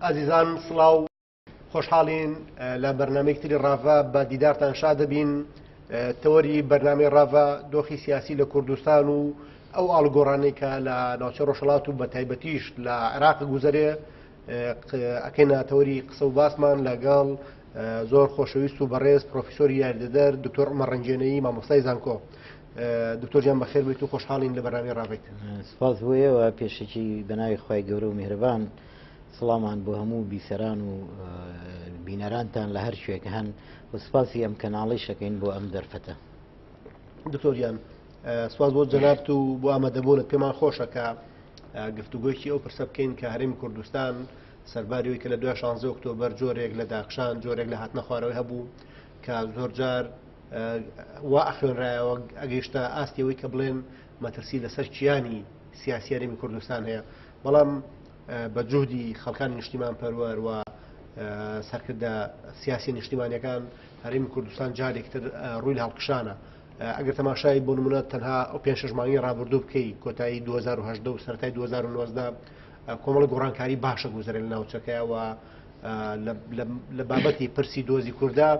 ئازیزان سڵاو خۆشحاڵین لە بەرنامەیەکی تری ڕاڤە بە دیدارتان شاد دەبین. تەوەری بەرنامەی ڕاڤە دۆخی سیاسی لە کوردستان و ئەو ئاڵوگۆڕانەی کە لە ناوچەی ڕۆژهەڵات و بە تایبەتیش لە عێراق گوزەرێ ئەکەینە تەوەری قسە و باسمان لەگەڵ زۆر خۆشەویست و بەڕێز پرۆفیسۆری یاریدەدەر دکتۆر عومەر ڕەنگێنەیی مامۆستای زانکۆ. دکتۆر گیان بەخێر بێیت و خۆشحاڵین لە بەرنامەی ڕاڤەیت. سپاس بۆ ئێوە. پێشەکی بە ناوی خوای گەورە و میهرەبان سڵامان بۆ هەموو بیسەران و بینەرانتان لە هەر کوێک هەن و سپاسی ئەم کەناڵیش ئەکەین بۆ ئەم دەرفەتە. دکتۆر گیان سپاس بۆ جەنابت و بۆ ئامادەبوونت. پێمان خۆشە کە گفتوگۆیەکی ئەو پرسە بکەین کە هەرێمی کوردستان سەرباری ئەوەی کە لە دوای 16 ئۆکتۆبەر جۆرێک لە داکشان جۆرێک لە هاتنە خوارەوەی هەبوو کە زۆرجار وا ئەخوێنرایەوە ئەگەیشتە ئاستی ئەوەی کە بڵێن مەترسی لەسەر کیانی سیاسی هەرێمی کوردستان هەیە بەڵام بە جوهدی خەڵکانی نیشتیمان پەروەر و سەرکردە سیاسی نیشتیمانەکان هەرێمی کوردستان جارێکتر ڕووی لە هەڵکشانە ئەگەر تەماشای بۆ نمونە تەنها ئەو پێ شش مانگی ڕابردوو بکەی کۆتایی 2010 و سەرەتای 2019 کۆمەڵە گۆڕانکاری باشە گوزەرێ لە ناوچەکەیەوە لە بابەتی پرسی دۆزی کووردا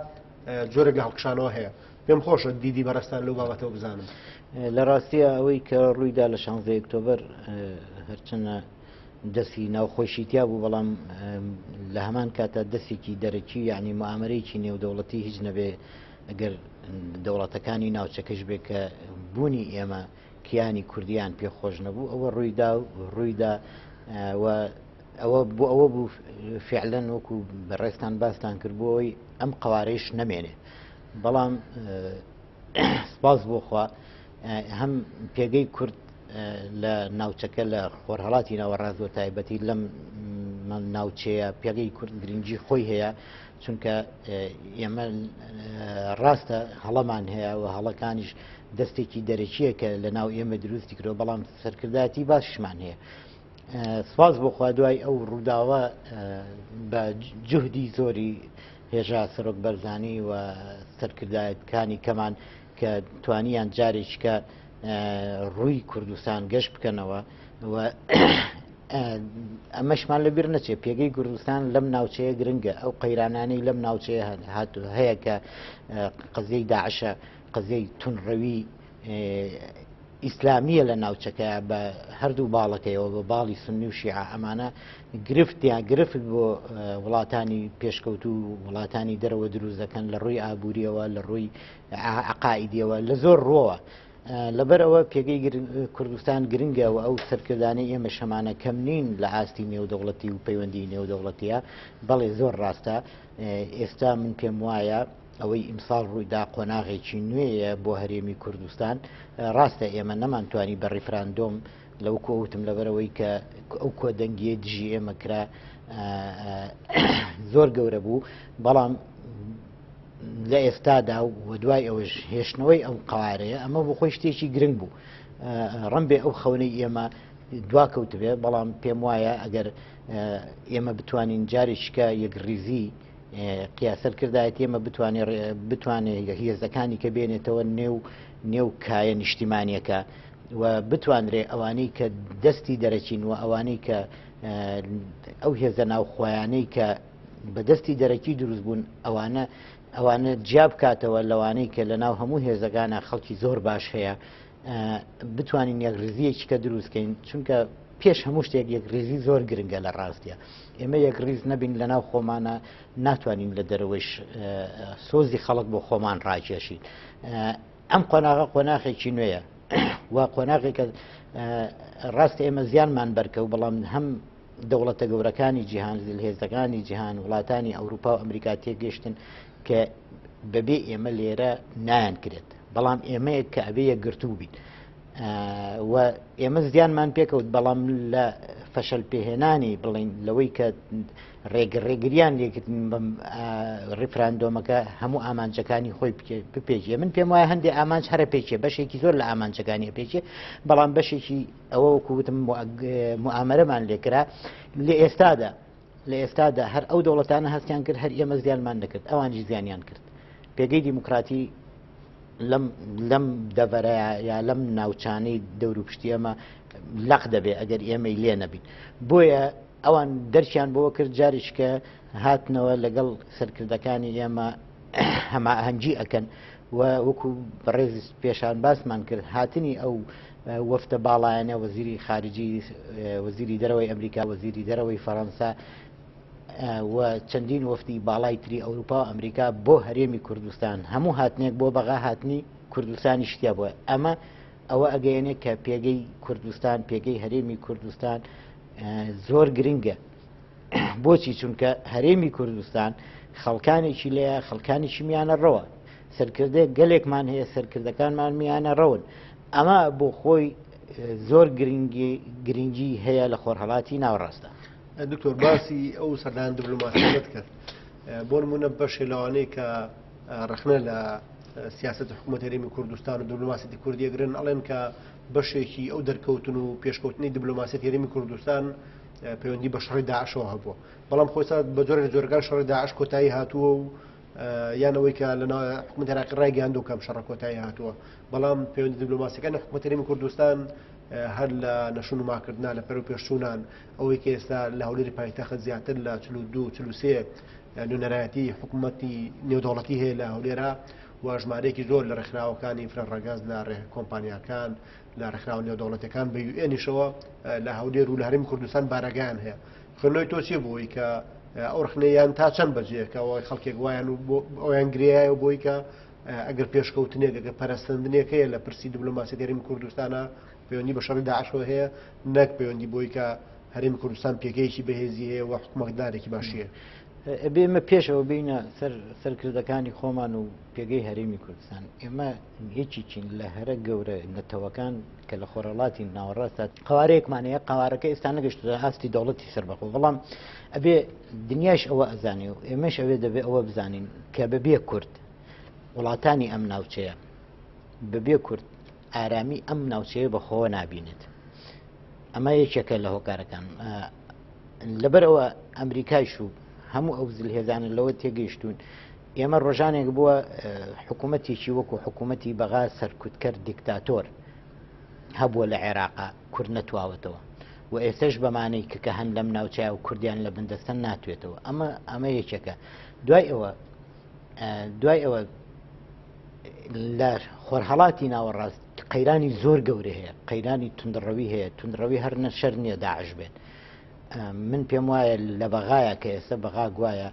جۆرێک لە هەڵکشانەوە هەیە پێم خۆشە دیدی بەڕێزتان لەو بابەتەوە بزانم. لە ڕاستیە ئەوەی کە ڕوویدا لە شانزدەی ئۆکتۆبەر هەرچەنە دەستی ناوخۆشی تیا بوو بەڵام لە هەمان کاتە دەستێکی دەرەکی یعنی معامەرەیەکی نێودەوڵەتی هیچ نەبێ ئەگەر دەوڵەتەکانی ناوچەکەش بێ کە بوونی ئێمە کیانی کوردیان پێ خۆش نەبوو ئەوە ڕوویدا و ڕوویدا و ئەوە بۆ ئەوە بوو فعلەن وەکو بەڕێزتان باستان کرد بۆ ئەوەی ئەم قەوارەیش نەمێنێ بەڵام سپاس بۆ خوا هەم پێگەی کورد لە ناوچەکە لە خۆرهڵاتی ناوەڕاست بۆ تایبەتی لەم ناوچەیە پێگەی کورد گرنگی خۆی هەیە چونکە ئێمە ڕاستە هەڵەمان هەیە و هەڵەکانیش دەستێکی دەرەکیە کە لە ناو ئێمە دروستی کرۆ بەڵام سەرکردایەتی باشمان هەیە سپاس بۆ خوا دوای ئەو ڕووداوە بە جوهدی زۆری هێژا سەرۆک بەرزانی و سەرکردایەتکانی کەمان کە توانیان جارێکیکە ڕووی کوردستان گەشت بکەنەوە و ئەمەشمان لەبیر نەچێت پێگەی کوردستان لەم ناوچەیە گرنگە ئەو قەیرانانەی لەم ناوچەیە هات هەیە کە قەزیەی داعشە قەزیەی تونڕەوی ئیسلامییە لە ناوچەکە بە هەردوو باڵەکەیەوە بە باڵی سنی و شیعە ئەمانە گرفتیان گرفت بۆ وڵاتانی پێشکەوتو و وڵاتانی دەرەوە دروست دەکەن لە ڕووی ئابووریەوە لە ڕووی عقائیدیەوە لە زۆر ڕۆوە لەبەر ئەوە پێگەی کوردستان گرنگە و ئەو سەرکردانەی ئێمە شەمانە کەم نین لە ئاستی نێودەوڵەتی و پەیوەندی نێودەوڵەتیە بەڵێ زۆر ڕاستە ئێستا من پێم وایە ئەوەی ئیمساڵ ڕوویدا قۆناغێکی نوێیە بۆ هەرێمی کوردستان، ڕاستە ئێمە نەمانتوانی بە ڕیفراندۆم لەو کۆوتم لەبەرەوەی کە ئەو کۆدەنگیە دژی ئێمە کرا زۆر گەورە بوو، بەڵام لە ئێستادا و دوای ئەوەش هێشتنەوەی ئەو قوارەیە ئەمە بۆ خۆی شتێکی گرنگ بوو ڕەنبێ ئەو خەونەی ئێمە دوا کەوتبێ بەڵام پێم وایە ئەگەر ئێمە بتوانین جارێکیکە یەکڕیزی قیاسەر کردایەتی ئێمە بتوانێت بتوانێت هێزەکانی کە بێنێتەوە نێو نێو کایە نیشتیمانیەکە و بتوانرێ ئەوانەی کە دەستی دەرەکین و ئەوانەی کە ئەو هێزە ناوخۆیانەی کە بە دەستی دەرەکی دروست بوون ئەوانە ئەوانە جیا بکاتەوە لەوانەی کە لە ناو هەموو هێزەکانە خەڵکی زۆر باش هەیە بتوانین یەکڕیزیەکی کە دروستکەین چونکە پێش هەموو شتێک یەکڕیزی زۆر گرنگە لە ڕاستە ئێمە یەکڕیز نەبین لە ناو خۆمانە ناتوانین لە دەرەوەش سۆزی خەڵک بۆ خۆمان ڕاکێشین ئەم قۆناغە قۆناخێکی نوێیە و قۆناغێکە ڕاست ئێمە زیانمان بەرکە و بەڵام هەم دەوڵەتە گەورەکانی جیهان زلهێزەکانی جیهان وڵاتانی ئەوروپا و ئەمریکا تێگەشتن کە بەبێ ئێمە لێرە نایان کرێت بەڵام ئێمەیەک کە ئەبێ یەکگرتوو بین و ئێمە زیانمان پێکەوت بەڵام لە فەشەل پێهێنانی بڵین لەوەی کە ڕێگە ڕێگریان لێکردن بەم ڕیفراندۆمەکە هەموو ئامانجەکانی خۆی بپێکێ من پێم وایە هەندێک ئامانج هەرە پێکێ بەشێکی زۆر لە ئامانجەکانی پێکێ بەڵام بەشێکی ئەوە وەکو وتم موئامەرەمان لێکرا لە ئێستادا لە ئێستادا هەر ئەو دەوڵەتانە هەستیان کرد هەر ئێمە زیانمان نەکرد ئەوانیش زیانیان کرد پێگەی دیموکراتی لەم لەم دەڤەرە یا لەم ناوچانەی دەوروپشتی ئەمە لەق دەبێ ئەگەر ئێمەی لێ نەبین بۆیە. ئەوان دەرکیان بۆ کرد جاریشکە هاتنەوە لەگەڵ سەرکردەکانی ئێمە هەماهەنگی ئەکەن و وەکو بەڕێز پێشان باسمان کرد هاتنی ئەو وەفتە باڵایانە وەزیری خارجی وەزیری دەرەوەی ئەمریکا وەزیری دەرەوەی فەڕەنسا و چەندین وەفدی باڵای تری ئەوروپا و ئەمریکا بۆ هەرێمی کوردستان هەموو هاتنێک بۆ بەغا هاتنی کوردستانی شتیا بووە ئەمە ئەوە ئەگەیەنێت کە پێگەی کوردستان پێگەی هەرێمی کوردستان زۆر گرنگە بۆچی چونکە هەرێمی کوردستان خەڵکانێکی لەیە خەڵکانێکی میانە ڕەوە سەرکردەیەک گەلێکمان هەیە سەرکردەکانمان میانە ڕەون ئەمە بۆ خۆی زۆر گرنگی گرنگی هەیە لە خۆرهڵاتی ناوەڕاستە دکتۆر باسی ئەو سەردان دیبلۆماسیەت کرد بۆ نمونە بەشێ لەوانەیە کە ڕەخنە لە سیاست حکوومەت هەرێمی کوردستان و دیبلۆماسیەتی کوردیەگرن ئەڵێن کە بەشێکی ئەو دەرکەوتن و پێشکەوتنی دیبلۆماسیەت هەرێمی کوردستان پەیوەندی بە شەڕی داعشەوە هەبووە بەڵام خۆی بە جۆرێک لە جۆرەکان شەڕی داعش کۆتایی هاتووە و یان ئەوەی کە لە حکوومەت عێراقی ڕایگەیاندووە کە ئەم شەڕە کۆتایی هاتووە بەڵام پەیوەندی دیبلۆماسیەکانی حکوومەت هەرێمی کوردستان هەر لە نەشون و ماکردنا لە پەرو پێشچوونان ئەوەی کە ئێستا لە هەولێری پایتەخت زیاتر لە 42 43 نوێنەرایەتی حکوومەتی نێودەوڵەتی هەیە لە هەولێرا و ژمارەیەکی زۆر لە ڕێکخراوەکانی فرە ڕەگەز لە ڕێ کۆمپانیاکان لە ڕێکخراوە نێودەوڵەتەکان بە یوئێنیشەوە لە هەولێر و لە هەرێمی کوردستان بارەگایان هەیە خوێندنەوەی تۆ چیە بۆی کە ئەو ڕخنەیان تا چەند بەجێیە کە ئەوەی خەڵکێک وایان و ئەویان گرێیە بۆی کە ئەگەر پێشکەوتنێک ئەگەر پەرەسەندنێک هەیە لە پرسی دیبلۆماسی هەرێمی کوردستانە پەیوەندی بە شەڕی داعشەوە هەیە نەک پەیوەندی بۆی کە هەرێمی کوردستان پێگەیەکی بەهێزی هەیە و حکومەتدارێکی باشیە. ئەبێ ئێمە پێشەوە بینە سەر سەرکردەکانی خۆمان و پێگەی هەرێمی کوردستان ئێمە یەکێکین لە هەرە گەورە نەتەوەکان کە لە خۆرهەڵاتی ناوەڕاستدا قەوارەیەکمان هەیە قەوارەکە ئێستا نەگەشتووە ئاستی دەوڵەتی سەربەخۆ بەڵام ئەبێ دنیاش ئەوە ئەزانێ و ئێمەش ئەوێ دەبێ ئەوە بزانین کە بەبێ کورد وڵاتانی ئەم ناوچەیە بەبێ کورد ئارامی ئەم ناوچەیە بەخۆوە نابینێت ئەمە یەکێکە لە هۆکارەکان لەبەرئەوە ئەمریکایش و هەموو ئەو زلهێزانە لەوە تێگەیشتوون ئێمە ڕۆژانێک بووە حکوومەتێکی وەکو حکوومەتی بەغا سەرکوتکەر دیکتاتۆر هەبووە لە عێراقا کورد نەتواوەتەوە و ئێستش بەمانەی کە کە هەن لەم ناوچەیە و کوردیان لە بندەستن ناتوێتەوە ئەمە ئەمە یەکێکە دوای ئەوە دوای ئەوە لە خۆرهەڵاتی ناوەڕاست قەیرانی زۆر گەورە هەیە قەیرانی تونندڕەوی هەیە تونندڕەوی هەر نەشەر نییە داعش بێت من پێم وایە لە بەغایە کە ئێستا بەغا گوایە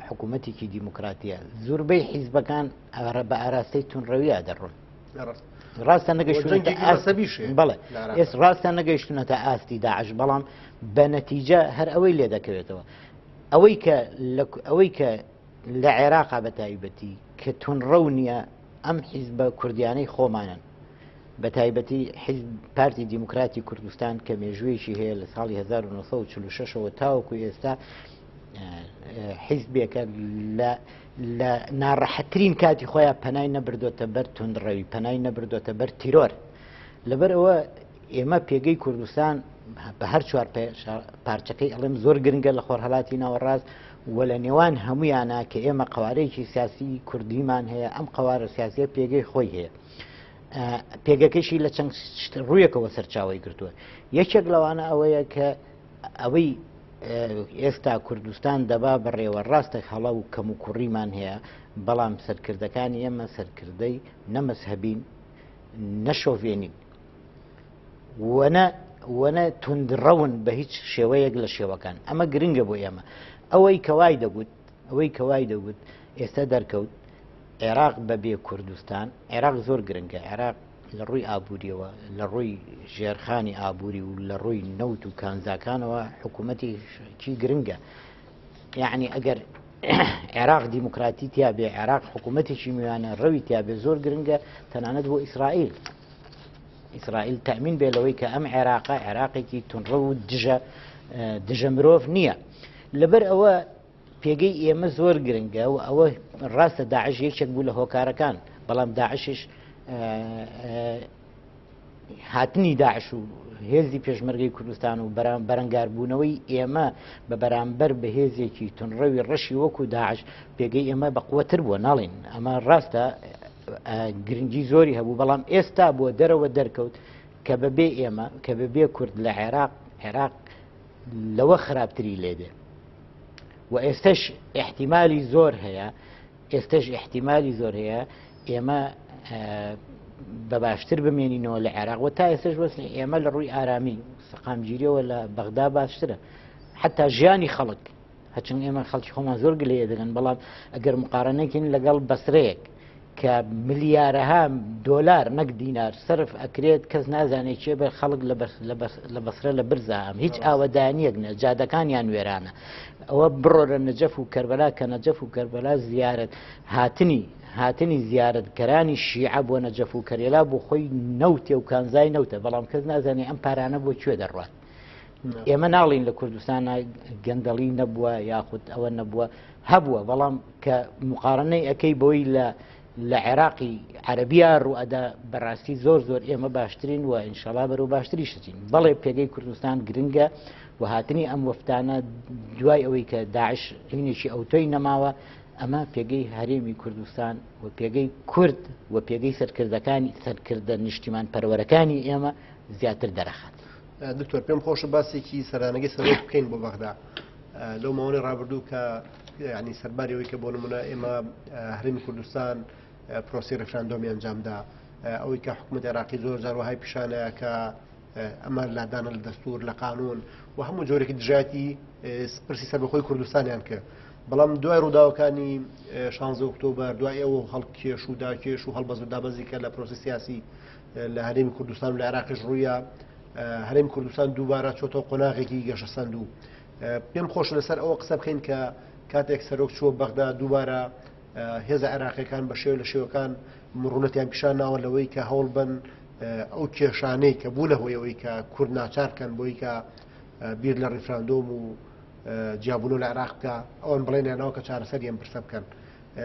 حکوومەتێکی دیموکراتیە زۆربەی حیزبەکان بە ئاراستەی تونڕەویە دەڕۆن ڕاستە نەگەشتونەتە بەڵێ ئێس ڕاستە نەگەیشتونەتە ئاستی داعش بەڵام بە نەتیجە هەر ئەوەی لێ دەکەوێتەوە ئەوەی کە ئەوەی کە لە عێراقا بە تایبەتی کە تونڕەو نییە ئەم حیزبە کوردیانەی خۆمانن بە تایبەتی حیزب پارتی دیموکراتی کوردستان کە مێژوویەکی هەیە لە ساڵی 1946ەوە تاوەکو ئێستا حیزبێکە لە لە ناڕەحەترین کاتی خۆیان پەنای نەبردۆتە بەر توندڕەوی پەنای نەبردۆتە بەر تیرۆر لەبەر ئەوە ئێمە پێگەی کوردستان بە هەر چوار پارچەکەی ئەڵێم زۆر گرنگە لە خۆرهەڵاتی ناوەڕاست و لە نێوان هەمویانە کە ئێمە قوارەیەکی سیاسی کوردیمان هەیە ئەم قوارە سیاسیە پێگەی خۆی هەیە پێگەکەشی لە چەند ڕوویەکەوە سەرچاوی گرتووە یەکێک لەوانە ئەوەیە کە ئەوەی ئێستا کوردستان دەبا بەڕێوە ڕاستە هەڵە و کەم و کوڕیمان هەیە بەڵام سەرکردەکانی ئێمە سەرکردەی نەمەزهەبین نەشۆڤێنین وەنە وەنە توندڕەون بە هیچ شێوەیەک لە شێوەکان ئەمە گرنگە بۆ ئێمە ئەوەی کەوای دەگوت ئەوەی کەوای دەگوت ئێستا دەرکەوت عێراق بەبێ کوردستان عێراق زۆر گرنگە عێراق لە ڕووی ئابووریەوە لە ڕووی ژێرخانی ئابووری و لە ڕووی نەوت و کانزاکانەوە حکوومەتی گرنگە یعنی ئەگەر عێراق دیموکراتی تیا بێ عێراق حکوومەتێکی میوانە ڕەوی تیا بێ زۆر گرنگە تەنانەت بۆ ئیسرائیل ئیسرائیل تەمین بێ لەوەی کە ئەم عێراقە عێراقێکی تونڕە و دژە دژە مرۆڤ نییە لەبەر ئەوە پێگەی ئێمە زۆر گرنگە و ئەوە ڕاستە داعش یەکێک بوو لە هۆکارەکان بەڵام داعشش هاتنی داعش و هێزی پێشمەرگەی کوردستان و بەرەنگاربوونەوەی ئێمە بە بەرامبەر بە هێزێکی تونڕەوی ڕەشی وەکو داعش پێگەی ئێمە بەقوەتر بووە ناڵین ئەمە ڕاستە گرنگی زۆری هەبوو بەڵام ئێستا بۆ دەرەوە دەرکەوت کە بەبێ ئێمە کە بەبێ کورد لە عێراق عێراق لەوە خراپتری لێدێ و ئێستش احتیممالی زۆر هەیە ئێستش احتیممالی زۆر هەیە ئێمە بە باشتر بمێنینەوە لە عێراق و تا ئێستش وەسلی ئێمە لە ڕووی ئارامی سەقامگیریەوە لە بەغدا باشترە حتا ژیانی خەڵک هەچن ئێمە خەڵکی خۆمان زۆر گلەیە دەگەن بەڵام ئەگەر مقارنەکەین لەگەڵ بەسرەیەک کە ملیارەها دۆلار نەک دینار سەرف ئەکرێت کەس نازانێت چێ بە خەڵک لە بەسرە لە برزا ئەم هیچ ئاوەدانیەک نە جادەکانیان وێرانە ئەوە بڕۆرە نەجەف و کەربەلا کە نەجەف و کەربەلا زیارەت هاتنی هاتنی زیارەتکەرانی شیعە بۆ نەجەف و کەرێلا بۆ خۆی نەوتێ و کانزای نەوتە بەڵام کەس نازانێت ئەم پارانە بۆ کوێ دەڕوات ئێمە ناڵین لە کوردستانە گەندەڵی نەبووە یاخود ئەوە نەبووە هەبووە بەڵام کە مقارنەی ئەەکەی بۆی لە لە عێراقی عەربیا ڕوئەدا بەڕاستی زۆر زۆر ئێمە باشترین و ئینشەڵا بەرەو باشتری شتین بەڵێ پێگەی کوردستان گرنگە و هاتنی ئەم وەفتانە دوای ئەوەی کە داعش هینێکی ئەوتۆی نەماوە ئەمە پێگەی هەرێمی کوردستان و پێگەی کورد و پێگەی سەرکردەکانی سەرکردە نیشتیمان پەروەرەکانی ئێمە زیاتر دەرەخات. دکتۆر پێم خۆشە باسێکی سەردانەکەی سەرۆک بکەین بۆ بەغدا لەو ماوەی ڕابردوو کە ینی سەرباری ئەوەی کە بۆ نمونە ئێمە هەرێمی کوردستان پرۆسی ڕفراندۆمی ئەنجامدا ئەوەی کە حکوومەت عێراقی زۆر جار وهای پیشانەیە کە ئەمە لادانە لە دەستور لە قانون و هەموو جۆرێکی دژایەتی پرسی سەربەخۆی کوردستانیان کرد بەڵام دوای ڕووداوەکانی 16 ئۆکتۆبەر دوای ئەوە هەڵکێش و داکێش و هەڵبەز و دابەزی کە لە پرۆسی سیاسی لە هەرێمی کوردستان و لە عێراقیش ڕوویا هەرێمی کوردستان دووبارە چۆتەوە قۆناغێکی گەشەسەند و پێم خۆش لەسەر ئەوە قسە بکەین کە کاتێک سەرۆک چووە بەغدا دووبارە هێزە عێراقیەکان بە شێوە لە شێوەکان مڕونەتیان پیشان ناوە لەوەی کە هەوڵ بن ئەو کێشانەی کە بوونە هۆی ئەوەی کە کورد ناچار بکەن بۆی کە بیر لە ڕیفراندۆم و جیابوونەوە لە عێراق بکە ئەوان بڵێنیانەوە کە چارەسەری ئەم پرسە بکەن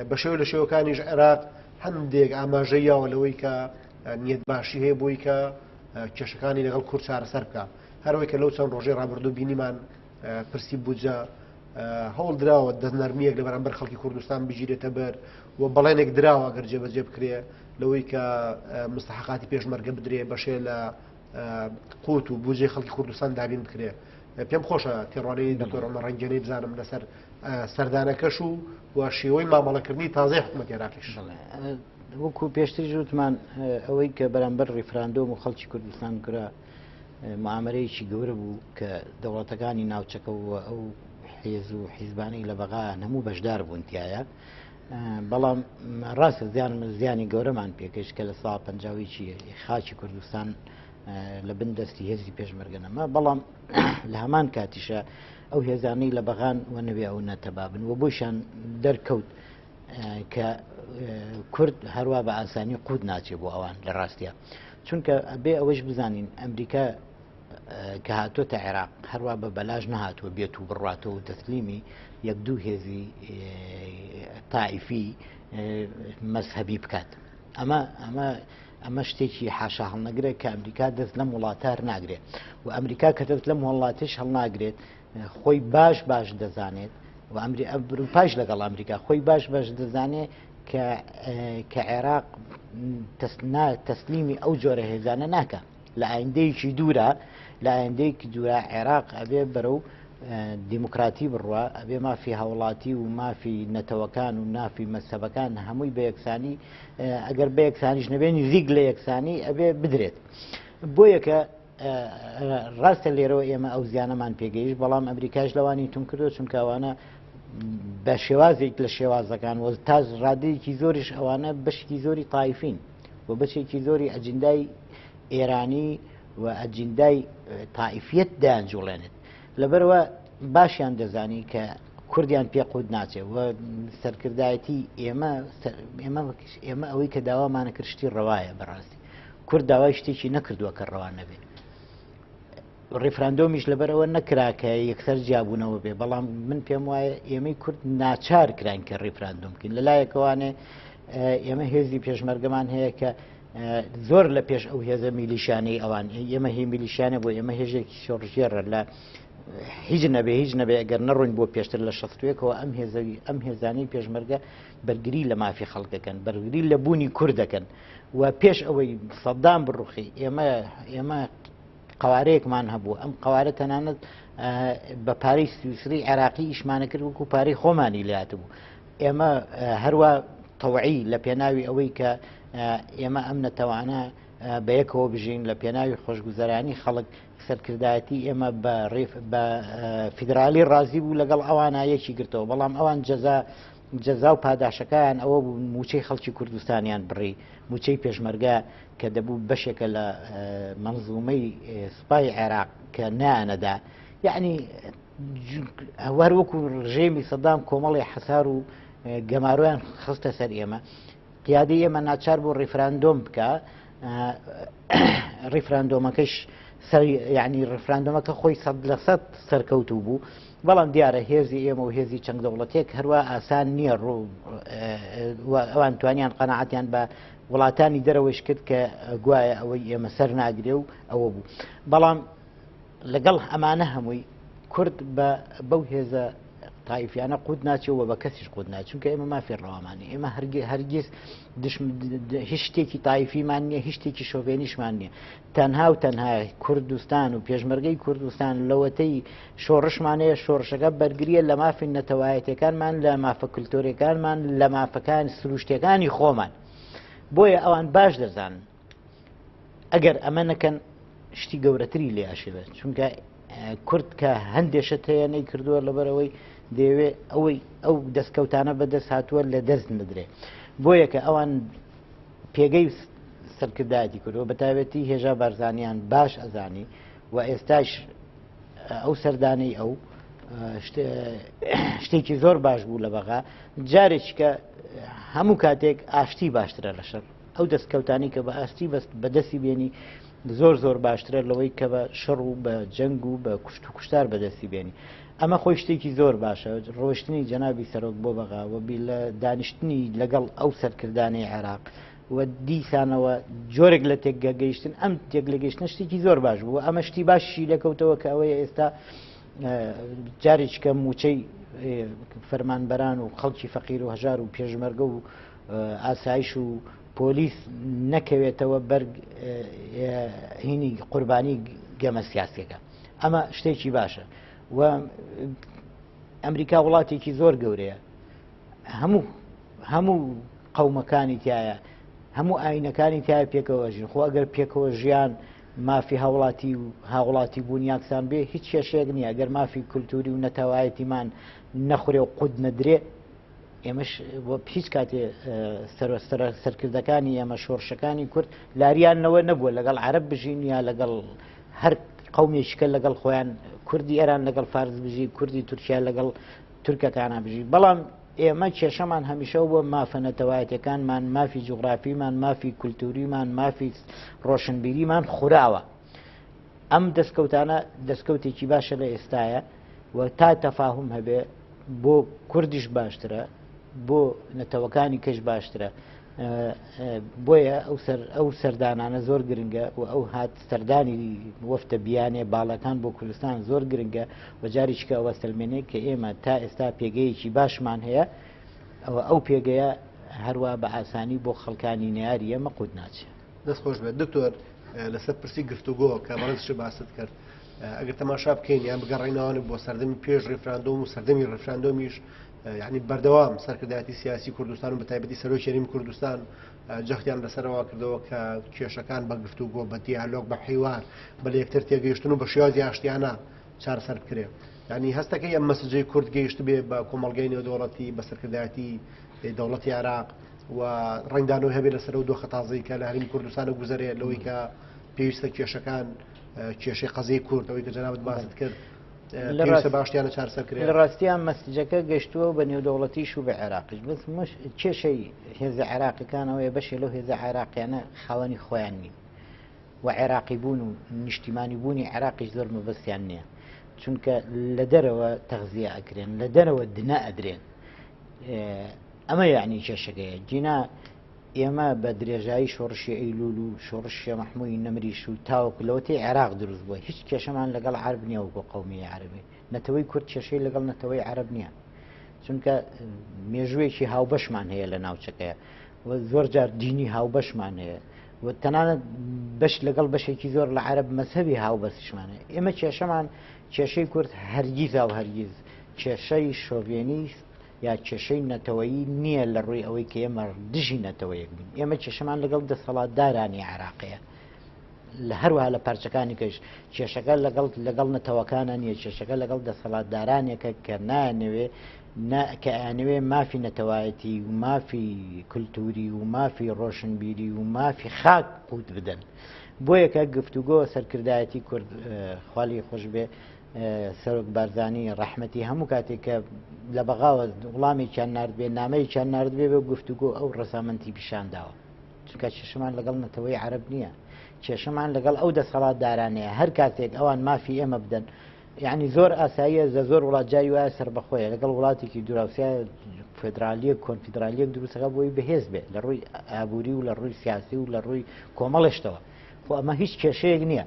بە شێوە لە شێوەکانیش عێراق هەندێک ئاماژەی یاوە لەوەی کە نیەت باشی هەیە بۆی کە کێشەکانی لەگەڵ کورد چارەسەر بکە هەروەی کە لەو چەند ڕۆژەی ڕابردوو بینیمان پرسی بودجە هەوڵ دراوە دەست نەرمیەک لە بەرامبەر خەڵکی کوردستان بگیرێتە بەر و بەڵێنێک دراوە گەر جێبەجێ بکرێ لەوەی کە مستحقاتی پێشمەرگە بدرێ بەشێ لە قوت و بودجەی خەڵکی کوردستان دابین بکرێ پێم خۆشە تێڕوانەی دکتۆر عومەر ڕەنگێنەی بزانم لەسەر سەردانەکەش و و شێوەی مامەڵەکردنی تازەی حکوومەتی عێراقیش. وەکو پێشتریش وتمان ئەوەی کە بەرامبەر ڕیفراندۆم و خەڵکی کوردستان کرا معامەرەیەکی گەورە بوو کە دەوڵەتەکانی ناوچەکە و ئەو حێز و حیزبانەی لە بەغا هەموو بەشدار بوون تایە بەڵام ڕاستە زیان زیانی گەورەمان پێکەشت کە لە سا پەنجاویی خاکی کوردستان لە بن دەستی هێزی پێشمەرگە نەما بەڵام لە هەمان کاتیشە ئەو هێزانەی لە بەغان و نەوێ ئەو نەتەبابن و بۆیشان دەرکەوت کە کورد هەروە بە ئاسانی قوت ناچێ بۆ ئەوان لە ڕاستە چونکە بێ ئەوەش بزانین ئەمریکا کە هاتۆتە عێراق هەروە بە بەلاش نەهاتووە بێت و بڕاتەوە و تەسلیمی یەک دوو هێزی تائیفی مەزهەبی بکات ئەمە ئەمە ئەمە شتێکی حاشا هەڵنەگرە کە ئەمریکا دەست لەم وڵاتە هەرناگرێت و ئەمریکا کە دەست لەم وڵاتیش هەڵناگرێت خۆی باش باش دەزانێت و ئەمری ئەوروپاش لەگەڵ ئەمریکا خۆی باش باش دەزانێت کە کە عێراق تەسلیمی ئەو جۆرە هێزانە ناکە لە ئایندەیەکی دوورە لە ئایندەیەکی دوورە عێراق ئەبێ بەرەو دیموکراتی بڕوا ئەبێ مافی هاوڵاتی و مافی نەتەوەکان و نافی مەسەبەکان هەمووی بە یەکسانی ئەگەر بە یەکسانیش نەبێ نزیک لە یەکسانی ئەبێ بدرێت بۆ یەکە ڕاستە لێرەوە ئێمە ئەو زیانەمان پێگەیش بەڵام ئەمریکاش لەوانی تون کردو چونکە ئەوانە بە شێوازێک لە شێوازەکان وە تاز ڕادەیەکی زۆریش ئەوانە بەشێکی زۆری تایفین و بەشێکی زۆری ئەجندای ئێرانی و ئەجیندای تائیفیەت دەیانجوڵێنێت لەبەرئەوە باشیان دەزانی کە کوردیان پێ قوت ناچێت و سەرکردایەتی ئێمە ئێمە ئێمە ئەوەی کە داوامانە کرد شتی ڕەوایە بەڕاستی کورد داوای شتێکی نەکردووە کە ڕەوان نەبێت ڕیفراندۆمیش لەبەرەوە نەکرا کە یەکسەر جیابوونەوە بێ بەڵام من پێم وایە ئێمەی کورد ناچار کراین کە ڕیفراندۆم بکەین لەلایەکەوانێ ئێمە هێزی پێشمەرگەمان هەیە کە زۆر لە پێش ئەو هێزە میلیشانەی ئەوان ئێمە هی میلیشانە بۆ ئێمە هێژێکی شۆڕژێڕە لە هیچ نەبێ هیچ نەبێ ئەگەر نەڕۆین بۆ پێشتر لە شەستوێکەوە ئەم هێزەوی ئەم هێزانەی پێشمەرگە بەرگری لە مافی خەڵکەکەن بەرگری لە بوونی کوردەکەن و پێش ئەوەی سەدام بڕوخی ئێمە ئێمە قوارەیەکمان هەبوو ئەم قوارە تەنانەت بە پارەی سویسری عێراقی ئیشمانە کرد وەکو پارەی خۆمانی لاتبوو ئێمە هەروە تەوعی لە پێناوی ئەوەی کە ئێمە ئەم نەتەوانە بەیەکەوە بژین لە پێناوی خۆشگوزەرانی خەڵک سەرکردایەتی ئێمە بە ڕیف بە فیدرالی ڕازی بوو لەگەڵ ئەوانە یەکی گرتەوە بەڵام ئەوان جەزا جەزا و پاداشەکان ئەوە بوو موچەی خەڵکی کوردستانیان بڕی موچەی پێشمەرگە کە دەبوو بەشێکە لە منزومەی سوپای عێراق کە نانەدا یعنی هەر وەکو ڕژێمی سەدام کۆمەڵی حەسار و گەمارۆیان خستە سەر ئێمە قیادەی ئێمە ناچار بوو ڕیفراندۆم بکا ڕیفراندۆمەکەش سەر یعنی ڕیفراندۆمەکە خۆی 100% سەرکەوتوو بوو بەڵام دیارە هێزی ئێمە و هێزی چەند دەوڵەتێک هەروە ئاسان نییە ڕوو ئەوان توانیان قەنەعەتیان بە وڵاتانی دەرەوەش کرد کە گوایە ئەوەی ئێمە سەر ناگرێ و ئەوە بوو بەڵام لەگەڵ ئەمانە هەمووی کورد بە بەو هێزە تایفیانە قوت ناچێ و بە کەسیش قوت ناچێت چونکە ئێمە مافی ڕەوامانی ئێمە هەرگیز هیچ شتێکی تایفیمان نییە هیچ شتێکی شۆڤێنیشمان نییە تەنها و تەنها کوردستان و پێشمەرگەی کوردستان لەوەتەی شۆڕشمانەیە شۆڕشەکە بەرگریە لە مافی نەتەوایەتەکانمان لە مافە کلتۆرەکانمان لە مافەکان سروشتەکانی خۆمان بۆیە ئەوان باش دەزانن ئەگەر ئەمە نەکەن شتی گەورەتری لێ ئەشێوێت چونکە کورد کە هەندێ شت هەیە نەی کردووە لەبەرەوەی دەیەوێ ئەوەی ئەو دەستکەوتانە بەدەست هاتووە لە دەست ندرێ بۆیە کە ئەوان پێگەی سەرکردایەتی کردووە بە تایبەتی هێژا بارزانیان باش ئەزانی و ئێستاش ئەو سەردانەی ئەو شتێکی زۆر باش بوو لە بەغا جارێککە هەموو کاتێک ئاشتی باشترە لە شەر ئەو دەستکەوتانی کە بە ئاستی بەست بەدەستی بێنی زۆر زۆر باشترە لەوەی کە بە شەڕ و بە جەنگ و بە کوشت و کوشتار بەدەستی بێنی ئەمە خۆی شتێکی زۆر باشە ڕۆشتنی جەنابی سەرۆک بۆ بەغا و بی لە دانیشتنی لەگەڵ ئەو سەرکردانەی عێراق و دیسانەوە جۆرێک لە تێکگەگەیشتن ئەم تێک لە گەیشتن شتێکی زۆر باش بوو ئەمە شتی باشی لەکەوتەوە کە ئەوەیە ئێستا جارێککە موچەی فەرمانبەران و خەڵکی فەقیر و هەژار و پێشمەرگە و ئاسایش و پۆلیس نەکەوێتەوە بەر هینی قوربانی گەمە سیاسیەکە ئەمە شتێکی باشە و ئەمریکا وڵاتێکی زۆر گەورەیە هەموو هەموو قەومەکانی تایە هەموو ئاینەکانی تایە پێکەوە ژین خۆ ئەگەر پێکەوە ژیان مافی هاوڵاتی و هاوڵاتی بوون یاکسان بێ هیچ کێشەیەک نییە گەر مافی کولتوری و نەتەوایەتیمان نەخورێ و قوت نەدرێ ئێمەش هیچ کاتێ سەرکردەکانی ئێمە شۆڕشەکانی کورد لاریان نەوە نەبووە لەگەڵ عرب بژین یا لەگەڵ هەر قومێکیکە لەگەڵ خۆیان کوردی ئێران لەگەڵ فارس بژی کوردی تورکیا لەگەڵ تورکەکانە بژی بەڵام ئێمە کێشەمان هەمیشە بۆ مافە نەتەوایەتەکانمان مافی جوگرافیمان مافی کولتوریمان مافی ڕۆشنبیریمان خوراوە ئەم دەستکەوتانە دەستکەوتێکی باشە لە ئێستاە و تا تەفاهم هەبێ بۆ کوردیش باشترە بۆ نەتەوەکانی کەش باشترە بۆیە ئەو سەر ئەو سەردانانە زۆر گرنگە و ئەو هات سەردانی وەفتە بیانێ باڵەکان بۆ کوردستان زۆر گرنگە و جاریشکە ئەوە سلمێنێ کە ئێمە تا ئێستا پێگەیەکی باشمان هەیە ئەوە ئەو پێگەیە هەروە بە ئاسانی بۆ خەڵکانی نەیاری ئێمە قوت ناچێت. دەست خۆش بێت دکتۆر لەسەر پرسی گفتوگۆ کە بەڕێزیشت باست کرد ئەگەر تەماشا بکەین یان بگەڕێینەوە بۆ سەردەمی پێش ڕیفراندۆم و سەردەمی ڕیفراندۆمیش یعنی بەردەوام سەرکردایەتی سیاسی کوردستان و بەتایبەتی سەرۆکی هەرێمی کوردستان جەختیان لەسەرەوە کردەوە کە کێشەکان بە گفتوگۆ بە دیالۆگ بە حیوار بە لە یەکتر تێگەیشتن و بە شێوازی ئاشتیانە چارەسەر بکرێ یعنی هەستەکەی ئەم message ەی کورد گەیشت بێ بە کۆمەڵگەی نێودەوڵەتی بە سەرکردایەتی دەوڵەتی عێراق و ڕەنگدانەوەی هەبێت لەسەر ئەو دۆخە تازەی کە لە هەرێمی کوردستانە گوزەرێ لەوەی کە پێویستە کێشەکان کێشەی قەزیەی کورد ئەوەی کە جەنابت باست کرد پێویستە باشتیانە چارەسەر کرێت. لە ڕاستیان message ەکە گەشتووە بە نێودەوڵەتیش و بە عێراقیش بەس مش کێشەی هێزە عێراقیەکانەوەیە بەشێ لەو هێزە عێراقیانە خاوەنی خۆیان نین و عێراقی بوون و نیشتیمانی بوونی عێراقیش زۆر مەبەستیان نییە چونکە لە دەرەوە تەغزیە ئەکرێن لە دەرەوە دنا ئەدرێن ئەمە یعنی کێشەکەیە گینا ئێمە بە درێژایی شۆڕشی ئەیلول و شۆڕشی شێخ مەحموودی نەمریش و تاوەکو لەوەتەی عێراق دروست بووە هیچ کێشەمان لەگەڵ عەرب نییە وەکو قەومیی عەرەبی نەتەوەی کورد کێشەی لەگەڵ نەتەوەی عەرەب نییە چونکە مێژوویەکی هاوبەشمان هەیە لە ناوچەکەیە و زۆر جار دینی هاوبەشمان هەیە و تەنانەت بەش لەگەڵ بەشێکی زۆر لە عەرەب مەزهەبی هاوبەسیشمان هەیە. ئێمە کێشەمان کێشەی کورد هەرگیزا و هەرگیز کێشەی شۆڤێنیست یا کێشەی نەتەوەیی نییە لە ڕووی ئەوەی کە ئێمە دژی نەتەوەیەک بین. ئێمە کێشەمان لەگەڵ دەسەڵاتدارانی عێراقەیە. لە هەروەها لە پارچەکانی کەش کێشەکە لەگەڵ لەگەڵ نەتەوەکانە نییە، کێشەکە لەگەڵ دەسەڵاتدارانێکە کە نایانەوێ کە ئەیانەوێ مافی نەتەوایەتی و مافی کولتوری و مافی ڕۆشنبیری و مافی خاک قوت بدەن. بۆیە کە گفتوگۆ سەرکردایەتی کورد خوالی خۆش بێ سەرۆک بارزانی ڕەحمەتی هەموو کاتێک کە لە بەغاوە وڵامێکیان نردبێ نامەیەکیان نردبێ بە گفتوگۆ ئەو ڕەزامەندی پیشان داوە. چونکە کێشەمان لەگەڵ نەتەوەی عەرەب نییە، کێشەمان لەگەڵ ئەو دەسەڵاتدارانەیە هەر کاتێک ئەوان مافی ئێمە بدەن یعنی زۆر ئاساییە لە زۆر وڵات جاری وایە سربەخۆیە لەگەڵ وڵاتێکی دوراوسیا فدرالیەک کۆنفیدرالیەک دروستەکە بۆی بەهێز بێت لە ڕووی ئابووری و لە ڕووی سیاسی و لە ڕووی کۆمەڵێشتەوە خۆ ئەمە هیچ کێشەیەک نییە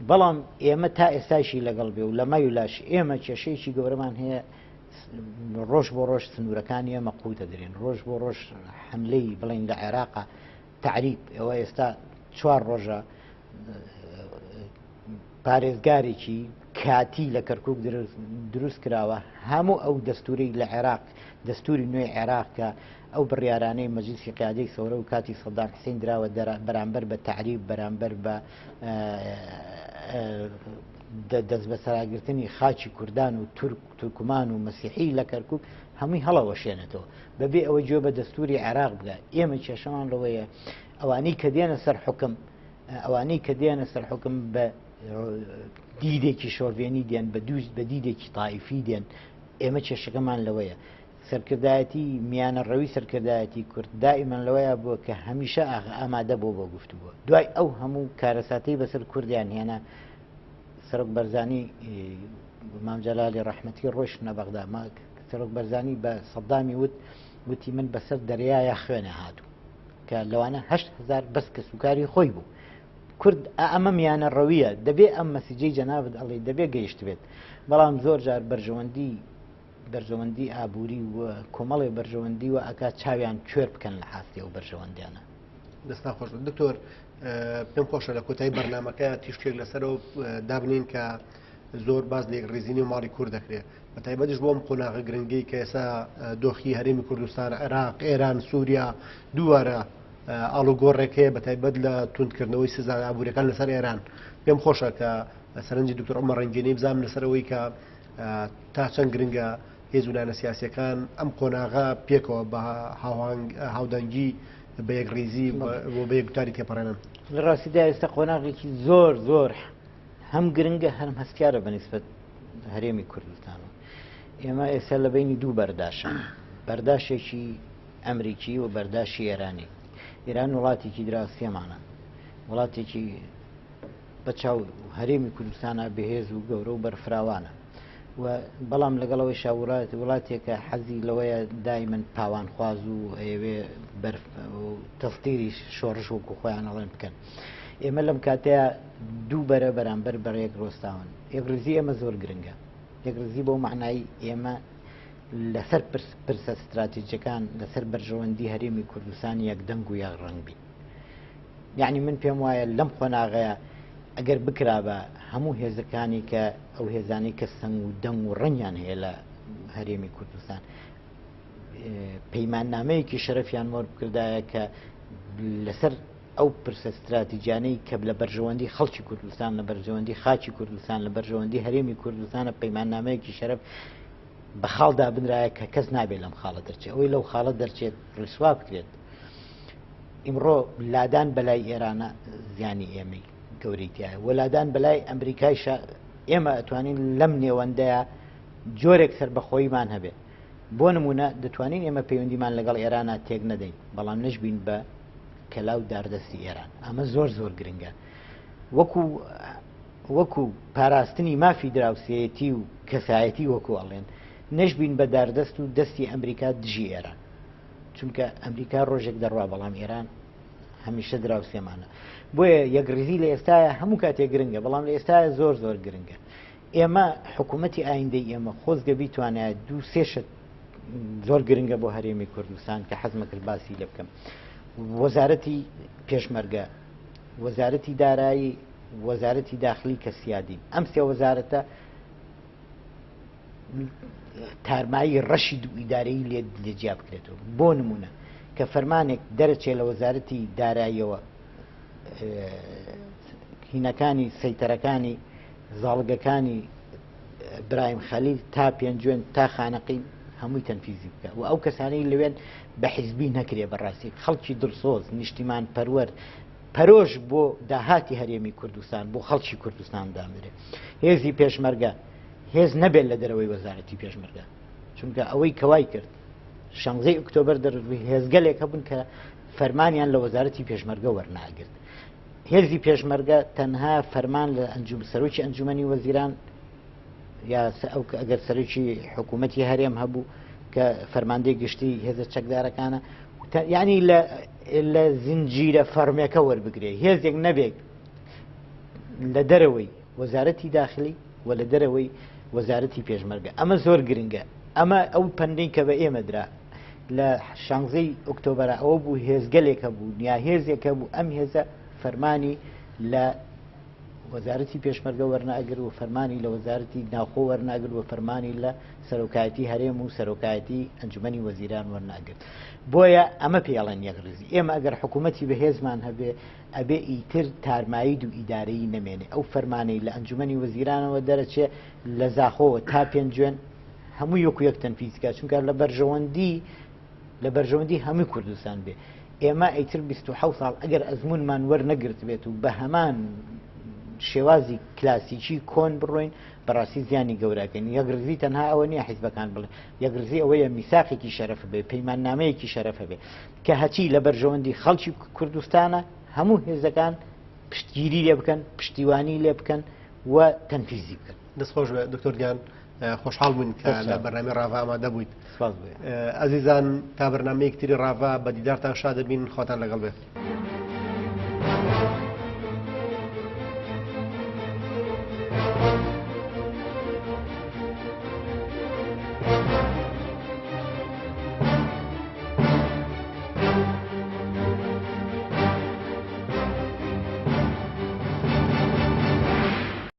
بەڵام ئێمە تا ئێستاشی لەگەڵ بێ و لە مایولاش ئێمە کێشەیەکی گەورەمان هەیە ڕۆژ بۆ ڕۆژ سنوورەکانی ئێمە قووت دەدرێن ڕۆژ بۆ ڕۆژ حملەی بڵین لە عێراقا تعریب ئەوە ئێستا چوار ڕۆژە پارێزگارێکی کاتی لە کەرکک دروست کراوە هەموو ئەو دەستوری لە عێراق دەستوری نوێی عێراق کە ئەو بڕیارانەی مەجلیسی قیادەی سەورە و کاتی سەدام حسین دراوە بەرامبەر بە تعریب بەرامبەر بە دەستبەسەراگرتنی خاکی کوردان و تورک تورکمان و مەسیحی لە کەرکک هەمووی هەڵەوەشێنێتەوە بەبێ ئەوە گوێ بە دەستوری عێراق بگە ئێمە کێشەمان لەوەیە ئەوانەی کە دێنە سەر حکم ئەوانەی کە دێنە سەر حکم بە دیدێکی شۆڤێنی دێن بە دووست بە دیدێکی تایفی دێن ئێمە کێشەکەمان لەوەیە سەرکردایەتی میانە ڕەوی سەرکردایەتی کورد دائیمەن لەوەیا بووە کە هەمیشە ئامادە بووە بۆ گفتوگۆ دوای ئەو هەموو کارەساتەی بەسەر کوردیان هێنا سەرۆک بەرزانی مام جەلالی ڕەحمەتی ڕۆیشتنە بەغدا ما سەرۆک بەرزانی بە سەدامی وت وتی من بەسەر دەریایە خوێنە هاتوو کە لەوانە 8هزار بەس کەسوکاری خۆی بوو کورد ئەمە میانە ڕەویە دەبێ ئەم مەسیجەی جەنابت ئەڵێ دەبێ گەیشت بێت بەڵام زۆر جار بەرژەوەندی بەرژەوەندی ئابووری و کۆمەڵێ بەرژەوەندی و ئەکا چاویان کوێر بکەن لە ئاستی ئەو بەرژەوەندیانە. دەستان خۆش بێت دکتۆر پێم خۆشە لە کۆتایی بەرنمەکە تیشکێک لەسەرەوە دابنین کە زۆر باز لە یەکڕیزیی و ماڵی کورد دەکرێت بە تایبەتیش بۆم قۆناغە گرنگی کە ئێستا دۆخی هەرێمی کوردستان عێراق ئێران سووریا دووارە ئاڵوگۆڕێک هەیە بە تایبەت لە توندکردنەوەی سزا ئابووریەکان لەسەر ئێران پێم خۆشە کە سەرنجی دکتۆر عمر ڕەنگینەی بزانم لەسەر ئەوەی کە تا چەند گرنگە هێز و لایەنە سیاسییەکان ئەم قۆناغە پێکەوە بە هاودەنگی بە یەکڕیزی و بە یەکگوتاری تێپەڕێنن؟ لە ڕاستیدا ئێستا قۆناغێکی زۆر زۆر هەم گرنگە هەرم هەستیارە بە نیسبەت هەرێمی کوردستان. ئێمە ئێستا لە بینی دوو بەرداشە، بەرداشێکی ئەمریکی و بەرداشی ئێرانی. ئێران وڵاتێکی دراوسێمانە، وڵاتێکی بە چاو هەرێمی کوردستانا بەهێز و گەورە و بەرفراوانە و بەڵام لەگەڵ ئەوەیشا وڵات وڵاتێکە حەزی لەوەیە دایمەن پاوانخواز و ئەیەوێ بەرف تەستیری شۆڕش وەکو خۆیان ئەڵێن بکەن. ئێمە لەم کاتەیە دوو بەرە بەرامبەر بەرەیەک ڕۆستاون. یەکڕیزی ئێمە زۆر گرنگە. یەکڕیزی بۆ مەعنای ئێمە لەسەر پرسە ستراتیجەکان لەسەر بەرژەوەندی هەرێمی کوردستان یەک دەنگ و یەک ڕەنگ بین. یەعنی من پێم وایە لەم قۆناغەیە ئەگەر بکرابا هەموو هێزەکانی کە ئەو هێزانەی کە سەنگ و دەنگ و ڕەنگیان هەیە لە هەرێمی کوردستان پەیماننامەیەکی شەرەفیان مۆر بکردایە کە لەسەر ئەو پرسە استراتیجیانەی کە لە بەرژەوەندی خەڵکی کوردستان لە بەرژەوەندی خاکی کوردستان لە بەرژەوەندی هەرێمی کوردستانە پەیماننامەیەکی شەرەف بە خاڵدا بنرایە کە کەس نابێت لەم خاڵە دەرچێت ئەوەی لەو خاڵە دەرچێت ڕیسوا بکرێت ئیمڕۆ لادان بەلای ئێرانە زیانی ئێمەی گەورەی تایە و لادان بەلای ئەمریکایشە ئێمە ئەتوانین لەم نێوەندەیە جۆرێک سەربەخۆیمان هەبێ بۆ نمونە دەتوانین ئێمە پەیوەندیمان لەگەڵ ئێرانە تێک نەدەین بەڵام نەشبین بە کەلاو داردەستی ئێران ئەمە زۆر زۆر گرنگە وەکو وەکو پاراستنی مافی دراوسێتی و کەسایەتی وەکو ئەڵێن نەشبین بە داردەست و دەستی ئەمریکا دژی ئێران چونکە ئەمریکا ڕۆژێک دەڕوا بەڵام ئێران هەمیشە دراوسێمانە بۆیە یەکڕیزی لە ئێستاە هەموو کاتێک گرنگە بەڵام لە ئێستاە زۆر زۆر گرنگە ئێمە حکوومەتی ئایندەی ئێمە خۆزگە بیتوانایە دوو سێ شت زۆر گرنگە بۆ هەرێمی کوردستان کە حەزمە کرد باسی لێ بکەم وەزارەتی پێشمەرگە. وەزارەتی دارایی، وەزارەتی داخلی کە سیادین. ئەم سێ وەزارەتە تارمایی ڕەشی دوو ئیدارەیی لێ لێ جیا بکرێتەوە. بۆ نمونە کە فەرمانێک دەرەچێ لە وەزارەتی داراییەوە هینەکانی سەیتەرەکانی زاڵگەکانی برایم خەلیل تا پێنجوێن تا خانەقین هەمووی تەنفیزی بکە و ئەو کەسانەی لەوێن بە حیزبی نەکرێ بەڕاستی خەڵکی دڵسۆز نیشتیمان پەروەر پەرۆش بۆ داهاتی هەرێمی کوردستان بۆ خەڵکی کوردستان دامرێ هێزی پێشمەرگە هێز نەبێت لە دەرەوەی وەزارەتی پێشمەرگە چونکە ئەوەی کەوای کرد شانزەی ئۆکتۆبەر دەربوو هێزگەلێک هەبوون کە فەرمانیان لە وەزارەتی پێشمەرگە وەرناگرت هێزی پێشمەرگە تەنها فەرمان لە ئەنجوم سەرۆکی ئەنجومەنی وەزیران یا ئەو ئەگەر سەرۆکی حکوومەتی هەرێم هەبوو کە فەرماندەی گشتی هێزە چەکدارەکانە یعنی لە لە زنجیرە فەرمێکە وەربگرێ هێزێک نەبێت لە دەرەوەی وەزارەتی داخلی و لە دەرەوەی وەزارەتی پێشمەرگە ئەمە زۆر گرنگە ئەمە ئەو پەندەی کە بە ئێمە درا لە شانزەی ئۆکتۆبەرە ئەوە بوو هێزگەلێک هەبوو یا هێزێک هەبوو ئەم هێزە فەرمانی لە وەزارەتی پێشمەرگە وەرناگر و فەرمانی لە وەزارەتی ناوخۆ وەرناگر و فەرمانی لە سەرۆکایەتی هەرێم و سەرۆکایەتی ئەنجومەنی وەزیران وەرناگرت بۆیە ئەمە پێڵێن یەکڕیزی ئێمە ئەگەر حکوومەتی بەهێزمان هەبێ ئەبێ ئیتر تارمایی دوو ئیدارەیی نەمێنێ ئەو فەرمانەی لە ئەنجومەنی وەزیرانەوە دەرەچێ لە زاخۆوە تا پێنجوێن هەموو یەک و یەک تەنفیز بکات چونکە لە بەرژەوەندی لە بەرژەوەندی هەمووی کوردستان بێ ئێمە ئیتر 27 ساڵ ئەگەر ئەزمونمان وەرنەگرت بێت و بە هەمان شێوازی کلاسیکی کۆن بڕۆین بەڕاستی زیانی گەورەکەین یەکڕیزی تەنها ئەوە نییە حیزبەکان بڵێ یەکڕیزی ئەوەیە میساقێکی شەرەف بێ پەیماننامەیەکی شەرەفە بێ کە هەچی لە بەرژەوەندی خەڵکی کوردستانە هەموو هێزەکان پشتگیری لێ بکەن پشتیوانی لێ بکەن و تەنفیزی بکەن. دەست خۆش بێ دکتۆر گیان خۆشحاڵ بووین کە لە بەرنامەی ڕاڤا ئامادە بوویت. ئەزیزان تا بەرنامەیەکی تری ڕاڤا بە دیدارتان شاد دەبین خۆتان لەگەڵ بێت.